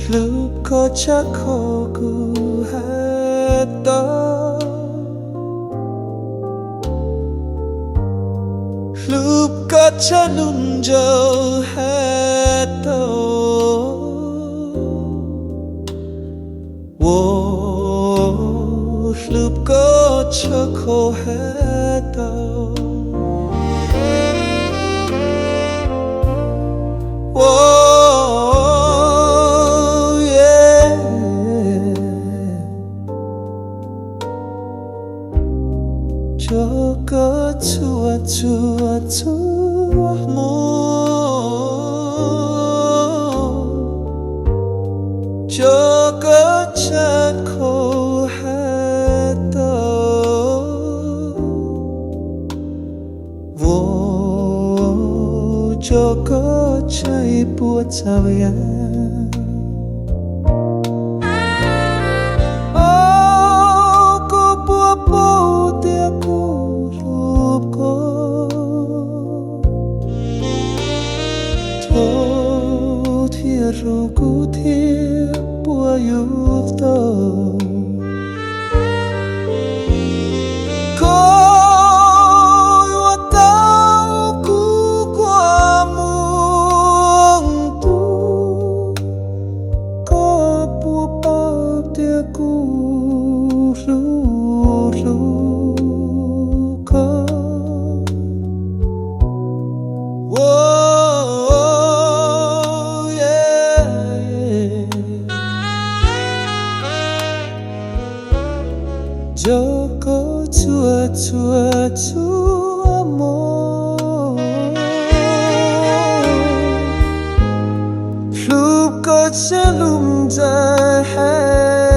Hlub koj tshaj qhov kuv hais tau, hlub koj tshaj lub ntsws hais tau. Ua, hlub koj tshaj qhov hais tau. Ua, coj koj txhua txhua txhua hmo, coj koj tshaj qhov hais tau. Vauv, coj koj tshaj ib puas txhab yas. Au, koj puas paub tias kuv hlub koj, thaum twg kuv thiaj puas yug tau. Koj yuav tau kuv kua muag tus, koj puas paub tias kuv hlub hlub koj. Coj koj txhua txhua txhua hmo, hlub koj tshaj lub ntsws hais